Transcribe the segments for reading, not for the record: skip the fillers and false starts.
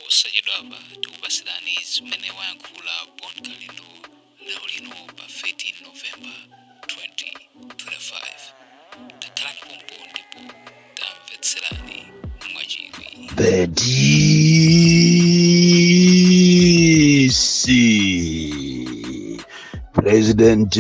Posachedwapa tikupasirani zimene wayankhula Bon Kalindo lero lino pa 13 November 2025. Takhalani pompo ndipo tamvetserani mwachidwi. The DC President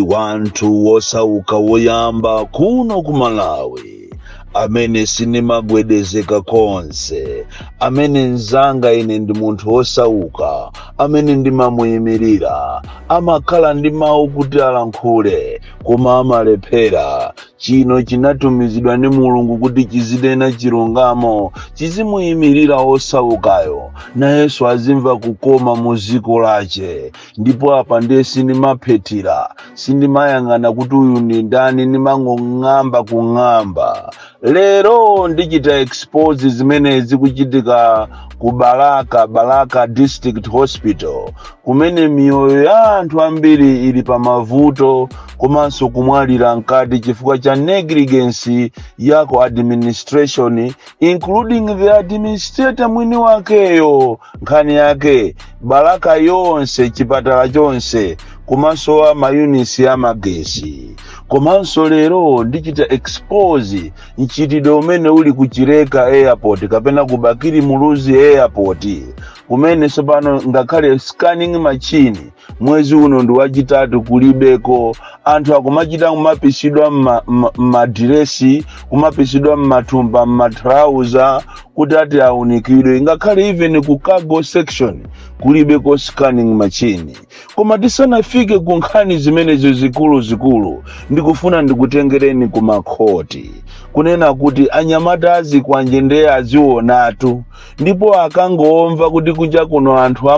wanthu wosauka woyamba kuno ku Malawi, amene sinimagwedezeka konse, amene mzanga ine ndi munthu wosauka amene ndimamuyimirira, amakhala ndi mawu kuti alankhule koma amalephera. Chino chinatumizidwa ndi Mulungu kuti chizinena chilungamo, chizimuyimirira osaukayo, nayenso azimva kukoma mu dziko lache. Ndipo apa ndiye sindimaphethira, sindimayang'ana kuti uyu ndi ndani, ndimangong'amba kung'amba. Lero ndichita expose zimene zikuchitika ku Balaka, Balaka District Hospital, kumene miyoyo ya anthu ambiri ili pa mavuto komanso kumwalira mkati chifukwa cha negligence yako administration, including the administrator mwini wakeyo. Nkhani yake Balaka yonse, chipatala chonse, komanso ma units amagesi. Komanso lero ndichita expose mchitidwe umene uli ku Chileka Airport kapena ku Bakili Muluzi Airport, kumene tsopano ngakhale scanning machine mwezi uno ndi wachitatu kulibeko. Anthu akumachita kumapisidwa m'madiresi, kumapisidwa m'mathumba, m'matrauza kuti ati aunikidwe. Ngakhale even ku cargo section kulibeko scanning machine. Koma tisanafike ku nkhani zimenezo zikuluzikulu, ndikufuna ndikutengereni ku makhoti, kunena kuti anyamata azikwanje ndiye azionatu, ndipo akangomva kuti kunja kuno anthu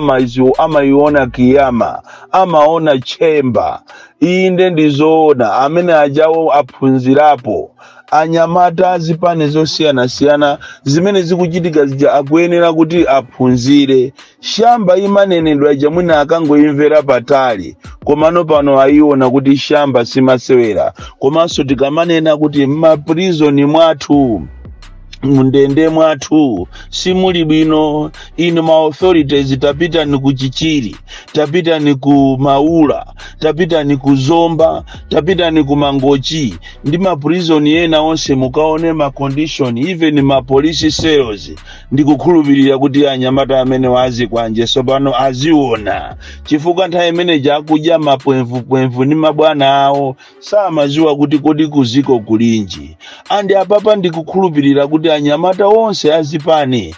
amayiona kiyama, amaona chemba. Inde, ndizoona, amene ajawo aphunzirapo. Anyamata azipani zosiyanasiyana, zimene zikuchitika zija akuyenera kuti aphunzire. Shamba imanenedwa ija mwina akangoimvera patali, komano pano ayiona kuti shamba simasewera. Komanso tikamanena kuti m'maprizoni mwathu, mundende mwathu simuli bwino, inu ma authorities, tapitani ku Chichiri, tapitani ku Maula, tapitani ku Zomba, tapitani ku Mangochi ndi maprizoni ena onse, mukaone ma condition, even ma police cells. Ndikukhulupirira kuti anyamata amene wazikwanje tsopano aziona, chifukwa nthawi imeneja akudya mapwemvupwemvu ndi mabwana awo samaziwa kuti kodi kuziko kulinji. Andi apapa ndikukhulupirira kuti anyamata onse azipani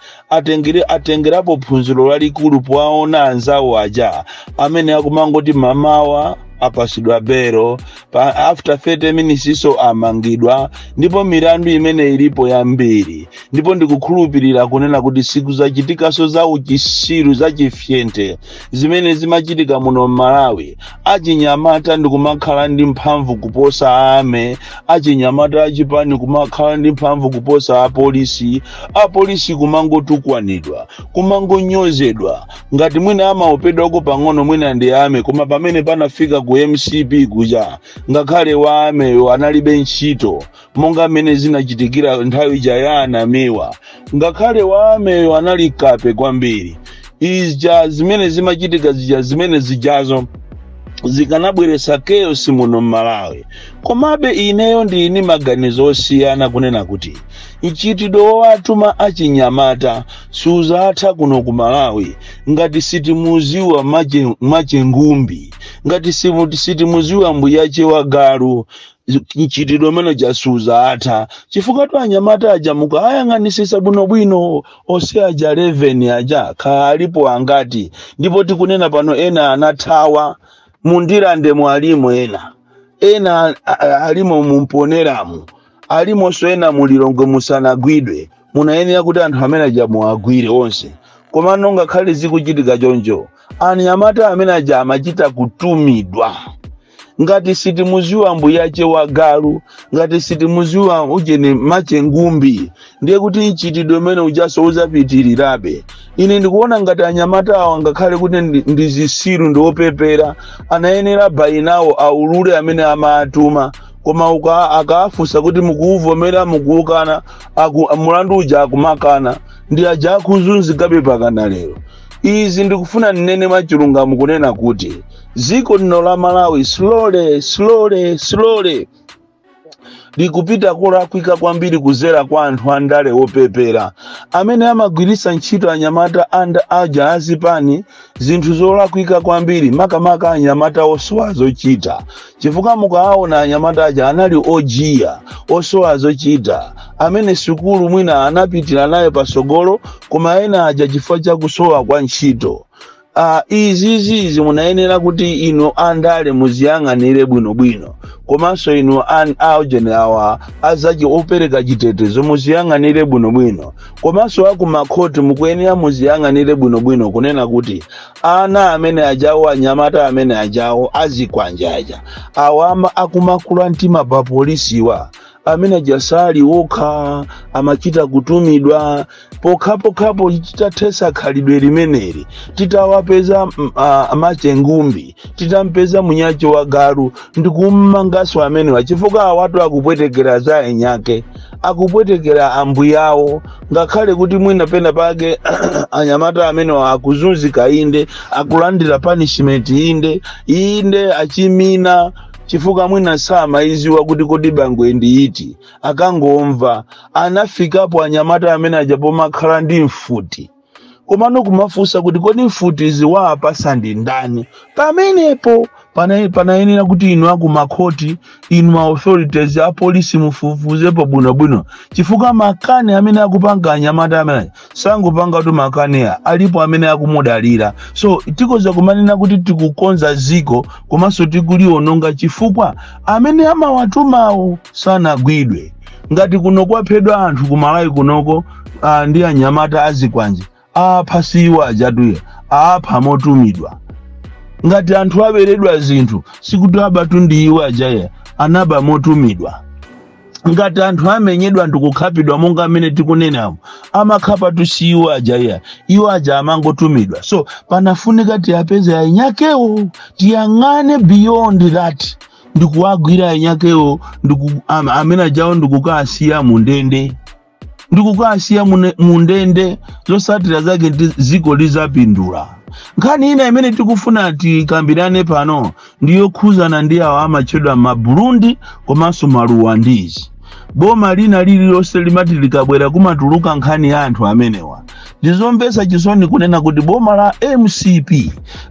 atengerapo phunziro lalikulu powaona anzawo aja amene akumangoti mamawa apasidwa belo, pa after 30 minutes iso amangidwa, ndipo milandu imene ilipo yambiri. Ndipo ndikukhulupirira kunena kuti sikuzachitikaso za uchisiru, za chifyente zimene zimachitika muno m'Malawi. Achinyamata ndikumakhala ndi mphamvu kuposa ame achinyamata achipani, kumakhala ndi mphamvu kuposa apolisi, apolisi kumangotukwanidwa, kumangonyozedwa. Ngati mwina amaopedwako pang'ono mwina ndi ame, koma pamene panafika ku MCP kuja, ngakhale wa ameyo analibe ntchito, monga mmene zinachitikira nthawi ija ya anamiwa, ngakhale wa ameyo anali kape kwambiri. Ija zimene zimachitika zija, zimene zijazo zikanabweretsa chaos muno m'Malawi. Komabe ineyo ndini maganizo osiyana, kunena kuti mchitidwe wowatuma achinyamata suzatha kuno ku Malawi ngati sitimuziwa machengumbi, ngati sitimuziwa mbuyache wa galu. Mchitidwe umene jasuzatha, chifukwa tu anyamata aja mukayang'anisisa bwinobwino, onse aja 11 aja khalipo angati? Ndipo tikunena pano ena anathawa mundirande, mwalimo ena, ena alimo mumponeramu, alimonso ena mulilongwe musanagwidwe. Munayenera kuti anthu amene aja muagwire onse. Komano ngakhale zikuchitika choncho, anyamata amene aja amachita kutumidwa. Ngati sitimuziwa mbuyache wa galu, ngati sitimuziwa ujene machengumbi, ndiye kuti mchitidwe umene ujaso uzapitirirabe. Ine ndikuona ngati anyamata awa, ngakhale kuti ndi zisiru, ndi opepera, anayenera by now aulule amene amatuma. Koma akaafunsa kuti mukuuvomera, mukuukana, mulandu uja akumakana. Ndi aja akuzunzikabe pakana lero. Izi ndikufuna nnene mwachilungamo kunena kuti dziko lino la Malawi slowly, slowly, slowly likupita kolakwika kwambiri kuzera kwa anthu andale opepera amene amagwiritsa ntchito anyamata anda aja azipani zinthu zolakwika kwambiri, makamaka anyamata osowa zochita, chifukwa mukawaona anyamata aja anali ojiya, osowa zochita, amene sukulu mwina anapitira nayo pasogolo, koma ena aja chifukwa chakusowa kwa ntchito. Izizizi munayenera kuti inu andale muziyang'anire bwinobwino, komanso inu aujeni awa azachi opereka chitetezo muziyang'anire bwinobwino, komanso akumakhoti mukuyenera muziyang'anire bwinobwino kunena kuti ana amene ajawo, anyamata amene ajawo azikwanja aja awa akumakula mtima pa polisiwa, amene jasali wokha amachita kutumidwa. Pokhapokhapo titathesa khalidwe limeneli, titawapeza machengumbi, titampeza munyachi wa galu ndikummangaso amenewa, chifukwa awatu akupwetekera za enyake, akupwetekera ambuyawo. Ngakhale kuti mwina pena pake anyamata amenewa akuzunzika, inde, akulandira punishment, inde, inde, achimina, chifukwa mwina samaiziwa kuti kodi bangwe ndi iti. Akangomva anafikapo anyamata amene aja pomakhala ndi mfuti, komano kumafunsa kuti kodi mfuti ziwapasa ndi ndani? Pamenepo panayenera kuti inu akumakhoti, inu ma authorities apolisi, mufufuzepo bwinobwino, chifukwa makani amene akupanga anyamata amene sangopanga tu makaniya, alipo amene akumudalira. So tikoza kumanena kuti tikukonza ziko komanso tikuliononga, chifukwa amene amawatumawo sanagwidwe. Ngati kuno kwaphedwa anthu kumalawi kunoko ndi anyamata azikwanje, apha siwo ajatuya, apha motumidwa. Ngati anthu aberedwa zinthu, sikuti abatu ndi iwo ajaya, anaba motumidwa. Ngati anthu amenyedwa ndikukhapidwa monga amene tikunenamo, amakhapa tusiiwo ajaya, iwo aja amangotumidwa. So panafunika tiyapeze ainyakewo, tiyang'ane beyond that ndikuwagwira ainyakewo amene ajawo ndikukasiya mundende, ndikukasiya mundende. Zosatira zake ndi ziko lizapindula. Nkhani ina imene tikufuna tikambirane pano ndiyokhuzana ndi awo amatchedwa Maburundi komanso Maruwandizi. Boma lina lililonse limati likabwera kumatuluka nkhani ya anthu amenewa. Ndizomvetsa chisoni kunena kuti boma la MCP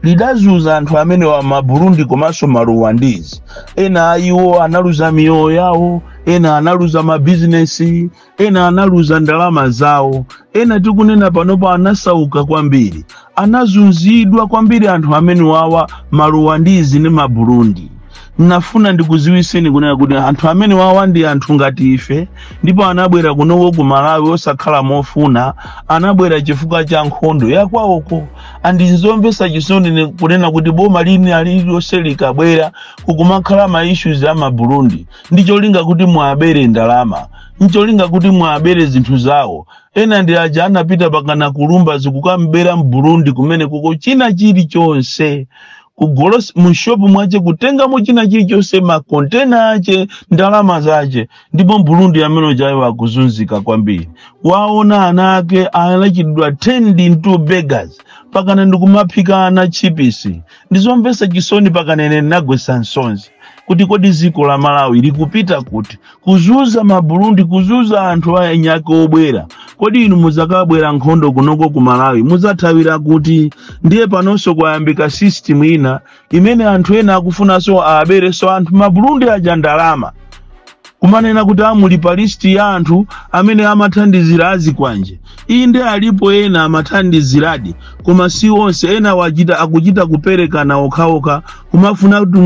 lidazunza anthu amenewa, Maburundi komanso Maruwandizi. Ena a iwo analuza miyoyo yawo, ena analuza mabizinesi, ena analuza ndalama zawo, ena tikunena panopo anasauka kwambiri, anazunzidwa kwambiri anthu amene wawa, Maruwandizi ndi Maburundi. Nafuna ndikuziwiseni kunena kuti anthu amene wawa ndi anthu ngati ife, ndipo anabwera kunoko ku Malawi osakhala mofuna, anabwera chifukwa cha nkhondo yakwawoko. Andizomvetsa chisoni kunena kuti boma lina lililonse likabwera kukumakhala ma issues a Maburundi, ndi cholinga kuti mwabere ndalama, ncholinga kuti mwabere zinthu zawo. Ena ndi aja anapita pakana kulumba zikukambera Mburundi kumene kuko china chilichonse kugolosi mushopu mwache, kutengamo china chilichonse, makontena ache, ndalama zache. Ndipo Mburundi amene jayo akuzunzika kwambiri, waona ana ake anachitidwa turned into beggars, pakana ndikumaphika ana chipisi. Ndizomvetsa chisoni, pakanene ndinagwetsa msozi kuti kodi dziko la Malawi likupita kuti? Kuzuza Maburundi, kuzuza anthu anyake obwera. Kodi inu muzakabwera nkhondo kunoko ku Malawi muzathawira kuti? Ndiye panonso kwayambika system ina imene anthu ena akufunanso abereso anthu Maburundi aja ndalama, kumanena kuti amuli pa list ya anthu amene amathandizira azikwanje. Inde, alipo ena amathandiziradi, koma si onse. Ena wachita akuchita kuperekana okhaokha, kumafuna kuti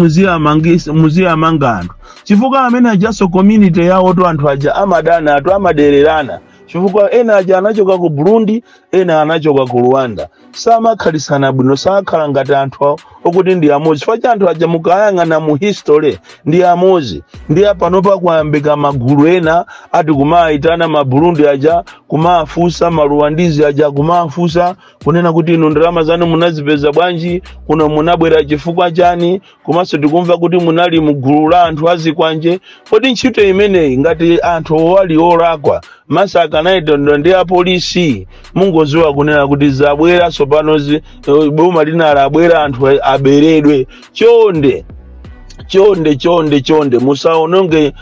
muziyamanga anthu, chifukwa amene ajaso community yawo to anthu aja amadana, atu amadererana, chifukwa ena aja anachoka ku Burundi, ena anachoka ku Rwanda, samakhalisana bwino, sakhala ngati anthu. Okuti ndi amodzi, chifukwa cha anthu aja mukayang'ana mu history ndi amodzi. Ndi panopa kuyambika magulu ena ati kumayitana ma Burundi aja, kumafunsa ma Rwandese aja, kumafunsa kunena kuti, "Inu ndalama zanu munazipeza bwanji? Kuno munabwera chifukwa chani? Komanso tikumva kuti munali mugulu la anthu azikwanje." Kodi ntchito imeneyi, ngati anthu ali olakwa, masa akanayitandwa ndi apolisi? Mungoziwa kunena kuti zabwera tsopano, boma lina labwera, anthu aberedwe. Chonde, chonde, chonde, chonde, musaononge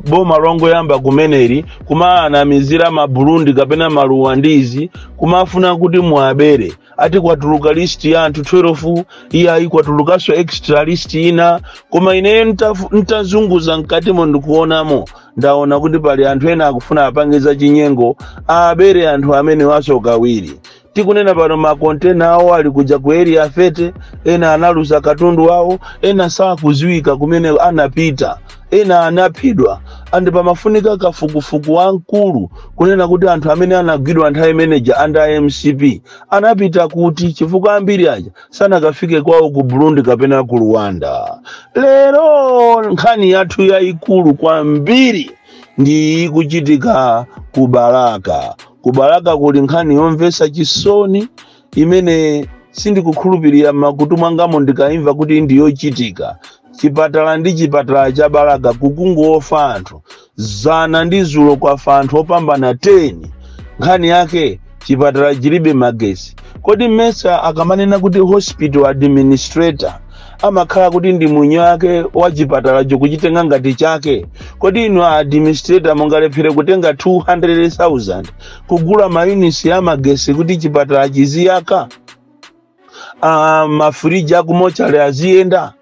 boma longoyamba kumeneli kumaanamizira ma Burundi kapena ma Rwandese kumafuna kuti muabere. Ati kwatuluka list ya anthu 12, iyayi, kwatulukanso extra list ina. Koma ineyo ntazunguza mkatimo ndikuonamo, ndaona kuti pali anthu ena akufuna apange za chinyengo, abere anthu amene waso kawiri. Tikunena pano makontena awo ali kuja ku Area 30. Ena analuza katundu awo, ena sakuziwika kumene anapita, ena anaphedwa. And pamafunika kafukufuku wamkulu kunena kuti anthu amene anagwidwa nthawi imeneja under MCP anapita kuti, chifukwa ambiri aja sanakafike kwawo ku Burundi kapena ku Rwanda. Lero nkhani yathu yayikulu kwambiri ndi ikuchitika ku Balaka. Ku Balaka kuli nkhani yomvetsa chisoni imene sindikukhulupirira makutu mwangamo ndikaimva kuti ndiyochitika. Chipatala ndi chipatala cha Balaka kukungofa anthu. Zana ndi zulo kwafa anthu opambana 10. Nkhani yake chipatala chilibe magesi. Kodi mmesa akamanena kuti hospital administrator amakhala kuti ndi mwini wake wa chipatalacho, kuchitenga ngati chake? Kodi inu a administrator mungalephere kutenga 200,000 kugula ma units ya magesi kuti chipatala chiziyaka, mafriji aku mortuary aziyenda,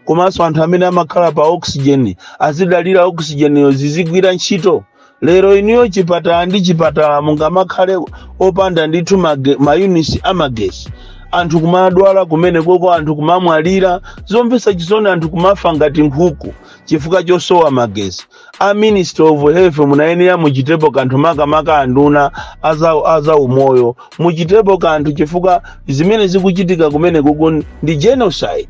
komanso anthu amene amakhala pa oxygen azidalira oxygen yo zizigwira ntchito? Lero inuyo chipatala ndi chipatala mungamakhale opanda ndithu ma units amagesi, anthu kumadwala kumene koko, anthu kumamwalira zomvetsa chisoni, anthu kumafa ngati nkhuku chifukwa chosowa magesi? A Minister of Health, munayenera muchitepo kanthu, makamaka anduna aza umoyo, muchitepo kanthu, chifukwa zimene zikuchitika kumene kuku ndi genocide,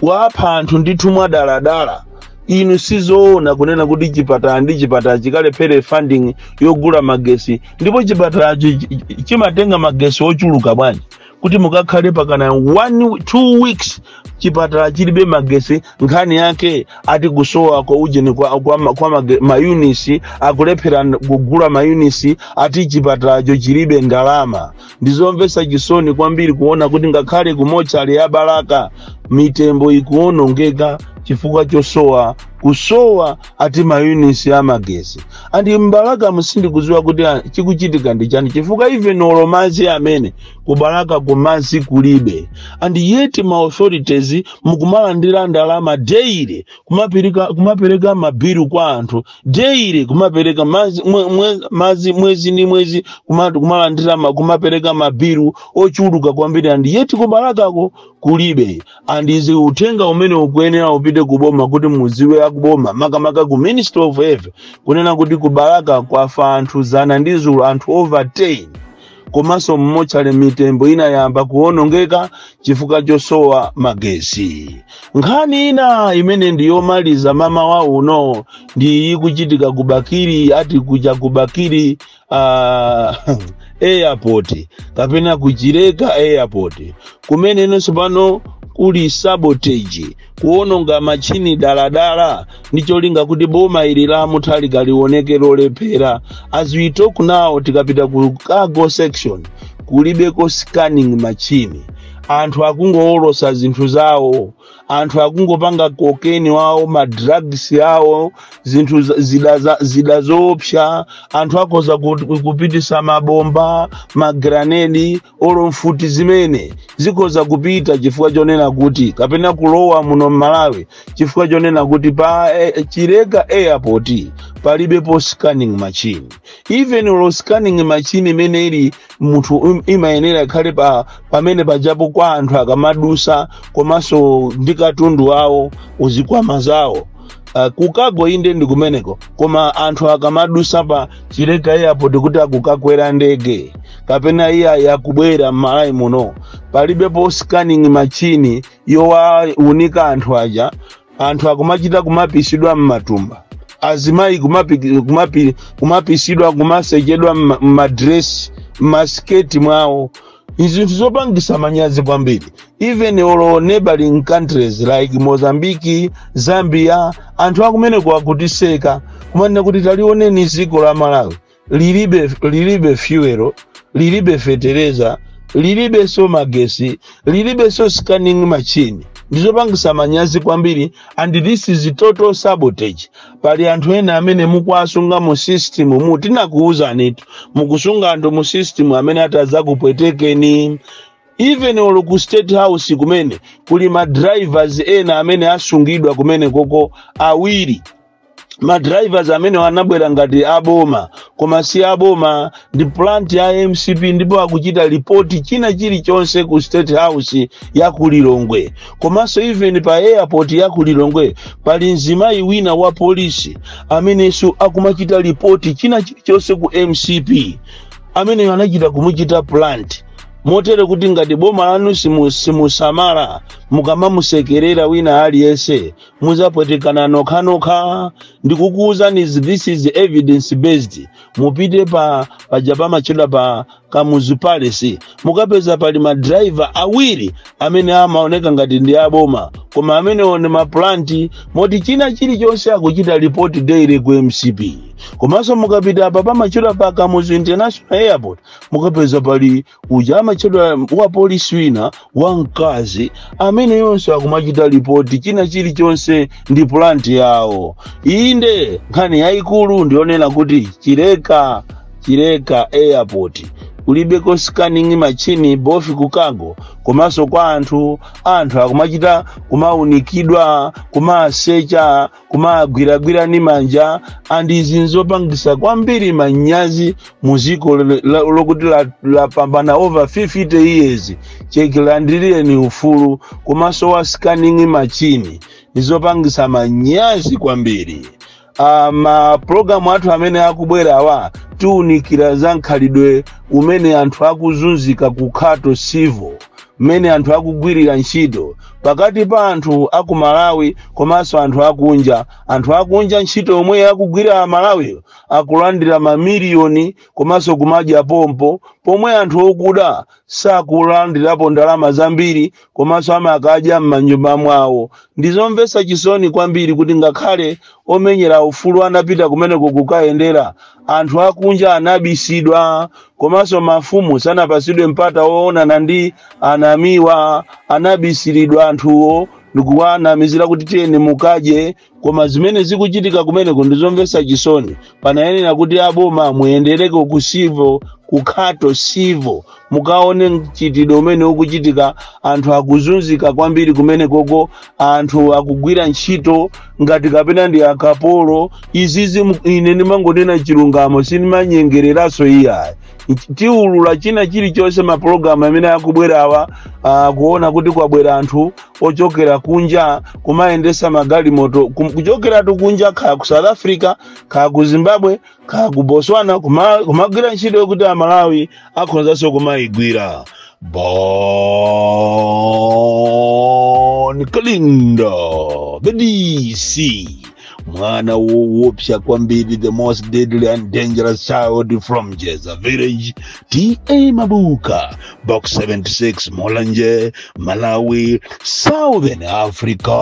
kuapha anthu ndithu mwadaladala. Inu, sizoona kunena kuti chipatala ndi chipatala chikalephere funding yogula magesi. Ndipo chipatalacho chimatenga magesi ochuluka bwanji kuti mukakhale pakana 1, 2 weeks chipatala chilibe magesi? Nkhani yake ati kusowa kwa ujeni kwa ma units, akulephera kugula ma units, ati chipatalacho chilibe ndalama. Ndizomvetsa chisoni kwambiri kuona kuti ngakhale ku mortuary ya Balaka mitembo ikuonongeka chifukwa chosowa, kusowa ati ma units amagesi. And mBalaka musindikudziwa kuti chikuchitika ndi chani, chifukwa even olo madzi amene kuBalaka kumadzi kulibe. And yet ma authorities mukumalandira ndalama daily, kumapereka mabilu kwa anthu daily, kumapereka mazi, mazi mwezi ndi mwezi, kumalandira kumapereka mabilu ochuluka kwambiri, and yet kuBalakako kulibe. And izi uthenga umene ukuyenera upite kuboma kuti muziwe akuboma, makamaka ku Ministry of Health, kunena kuti kuBalaka kwafa anthu zana ndi zulo, anthu over 10, komanso m mortuary mitembo inayamba kuwonongeka chifukwa chosowa magesi. Nkhani ina imene ndiyomaliza mamawa uno ndi ikuchitika ku Bakili, ati kuja ku Bakili Airport kapena kuchileka Airport, kumene inonso pano kuli sabotage, kuwononga machini daladala ndi cholinga kuti boma ili la Mutharika lioneke lolephera. As we talk now, tikapita ku cargo section kulibeko scanning machine. Anthu akungowolosa zinthu zawo, anthu akungopanga cocaine wawo, ma drugs awo, zinthu zida zoopsa. Anthu akhoza kupitisa mabomba, ma grenade, olo mfuti zimene zikhoza kupita chifukwa chonena kuti, kapena kulowa muno mMalawi chifukwa chonena kuti pa Chileka Airport palibepo scanning machine. Even olo scanning machine imene ili munthu imayenera ikhale pa pamene pajapo kwa anthu akamadusa komanso ndi katundu awo, uzikwama zawo. Ku cargo inde ndi kumeneko, koma anthu akamadusa pa Chileka Airport kuti akukakwera ndege kapena iya yakubwera m'Malawi muno, palibepo scanning machine yowaunika anthu aja. Anthu akumachita kumapisidwa m'matumba, azimayi kumapisidwa, kumasechedwa m'madresi, m'masiketi mwawo. Izinthu zopangisa manyazi kwambiri. Even olo neighboring countries like Mozambique, Zambia, anthu akumeneko akutiseka, kumanena kuti talioneni dziko la Malawi, lilibe fuel, lilibe fetereza, lilibenso magesi, lilibenso scanning machine. Ndizopangisa manyazi kwambiri, and this is total sabotage. Pali anthu ena amene mukuasunga mu system mu. Tinakuwuzanitu, mukusunga anthu mu system amene atazakupwetekeni. Even olo ku State House kumene kuli ma drivers ena amene asungidwa kumene koko awiri. Ma drivers amene anabwera ngati aboma, koma si aboma, ndi plant ya MCP, ndipo akuchita report china chilichonse ku State House ya ku Lilongwe. Komanso even pa airport ya ku Lilongwe pali mzimayi wina wa polisi amenenso akumachita report china chilichonse ku MCP, amene anachita kumuchita plant, motere kuti ngati boma lanu simusamala, mukamamusekerera wina aliyense, muzapwetekana nokhanokha. Ndikukuwuzani, this is evidence based. Mupite pa paja pamachedwa pa Kamuzu Palace, mukapeza pali ma driver awiri amene amaoneka ngati ndi aboma, koma amenewo ndi ma plant, moti china chilichonse akuchita report daily ku MCP. Komanso mukapita apa pamachedwa pa Kamuzu International Airport, mukapeza pali uja amachedwa wa polisi wina wamkazi amene yonse akumachita report china chilichonse, ndi plant yawo. Inde, nkhani yayikulu ndionena kuti Chileka Airport kulibeko scanning machine, both ku cargo komanso kwa anthu. Anthu akumachita kumaunikidwa, kumasecha, kumagwiragwira ni manja, and izi nzopangisa kwambiri manyazi mu ziko lokuti lapambana over 50 years chekilandireni ufulu, komanso wa scanning machine. Nizopangisa manyazi kwambiri. Ma program athu amene akubwera awa tiwunikira za nkhalidwe umene anthu akuzunzika ku Khato Civil, mmene anthu akugwirira ntchito pakati pa anthu aku Malawi komanso anthu akunja. Anthu akunja ntchito yomwe akugwira Amalawi akulandira mamiliyoni komanso kumadya pompo, pomwe anthu okuda sakulandirapo ndalama zambiri komanso amakadya m'manyumba mwawo. Ndizomvetsa chisoni kwambiri kuti ngakhale omenyera ufulu anapita kumeneko kukayendera, anthu akunja anabisidwa, komanso mafumu sanapasidwe mpata woonana ndi anamiwa. Anabisiridwa anthuwo ndikuwanamizira kuti tiyeni mukadye, koma zimene zikuchitika kumeneko ndizomvetsa chisoni. Panayenera kuti aboma muyendereko ku civil, ku Khato Civil, mukaone mchitidwe umene ukuchitika. Anthu akuzunzika kwambiri kumenekoko, anthu akugwira ntchito ngati kapena ndi akapolo. Izizi ine ndimangonena chilungamo, sindimanyengereranso iyayi. Tiulula china chilichonse mapulogalamu amene akubwerawa, kuona kuti kwabwera anthu ochokera kunja kumayendesa magalimoto, kuchokeratu kunja, kaya ku South Africa, kaya ku Zimbabwe, kaya ku Botswana, kumagwira ntchito yokuti Amalawi akhozanso kumayigwira. Bon Kalindo, the DC, mwana woopsa kwambiri, the most deadly and dangerous child from Jeza Village, T/A Mabuka, Box 76, Mulanje, Malawi, Southern Africa.